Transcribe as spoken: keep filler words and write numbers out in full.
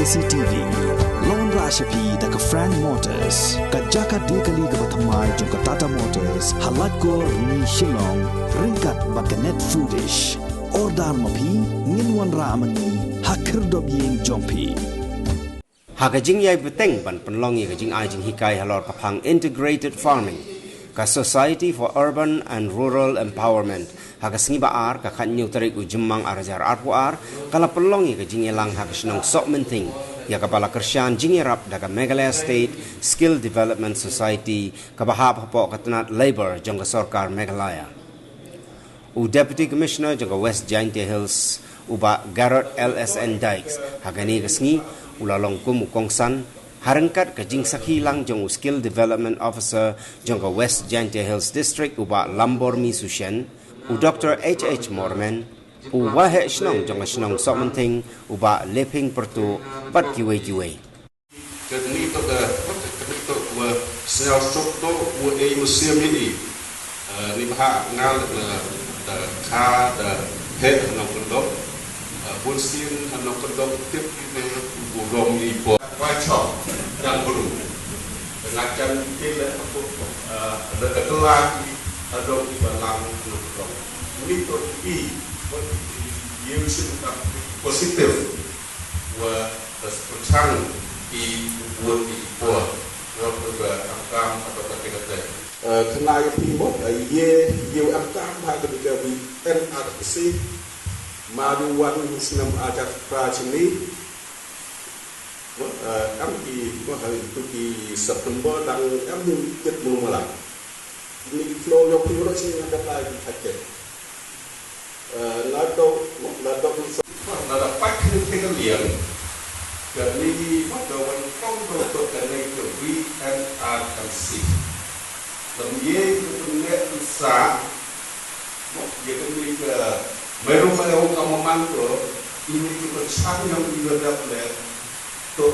C T V. Long ra sha phi da ka Frank Motors, ka jaka die kali kaba thymmai jong ka Tata Motors, ha Laitkor, Rni, Shillong, ryngkat bad ka Net Foodish. Order ma phi, ngin wanrah ma ngi ha khyrdop ïing jong phi. Ha ka jingïai bteng ban pynlong ïa ka jingai jinghikai halor ka phang integrated farming, ka Society for Urban and Rural Empowerment, ha ka sngi ba ar, ka khathynñiew tarik u Jymmang ar hajar arphew ar, ka la pynlong ïa ka jingïalang ha ka shnong Sohmynthing, ïa kaba la kyrshan jingïarap da ka Meghalaya State Skill Development Society, kaba hap hapoh ka tnat Labour jong ka sorkar Meghalaya. U Deputy Commissioner jong ka West Jaintia Hills, u Bah Garod L S N Dykes, ha kane ka sngi u la long kum u kongsan, ha ryngkat ka jingsakhi lang jong u Skill Development Officer jong ka West Jaintia Hills District, u Bah Lambormi Sushen, u Doktor H H Mormen, u Waheh Shnong jong ka shnong Sohmynthing, u Bah Leping Pyrtuh, bad kiwei kiwei. Kane to ka, kane to wa sñiaw suk to wa ei museum ini. Eh, ni bha ngal na, eh, ka da he no kondok. Eh, bun sin no kondok tip ni ne bu rom ni po. Wa chok dang bru. Nga chan ti le ko, eh, da ka tla ki adong ki balang no kondok. Ni to i, wa i, i, i, positive. Wa da pyrshang ki buat ki por. Wa pyrga am kam atau kate kate. Eh, kena ïa phi mo, eh, ye, ye am kam ha ka bika bi N R C. Ma bi wan snem ajar pra chini. Mo, eh, am ki mo ha itu ki September dang am ni jet mulu mala. Ni ki flow yok ni ro sini ada lagi kate. Eh, nga dok, nga dok sa. Nga da pat ni te ka liang. Ka ni ma da wan kong do to ka ni ka V N R M C. Lam ye ka tu ne tu sa. Mo ye ka ni ka meru meru ka maman to. Ini ka tu chang yang ni da dap le. To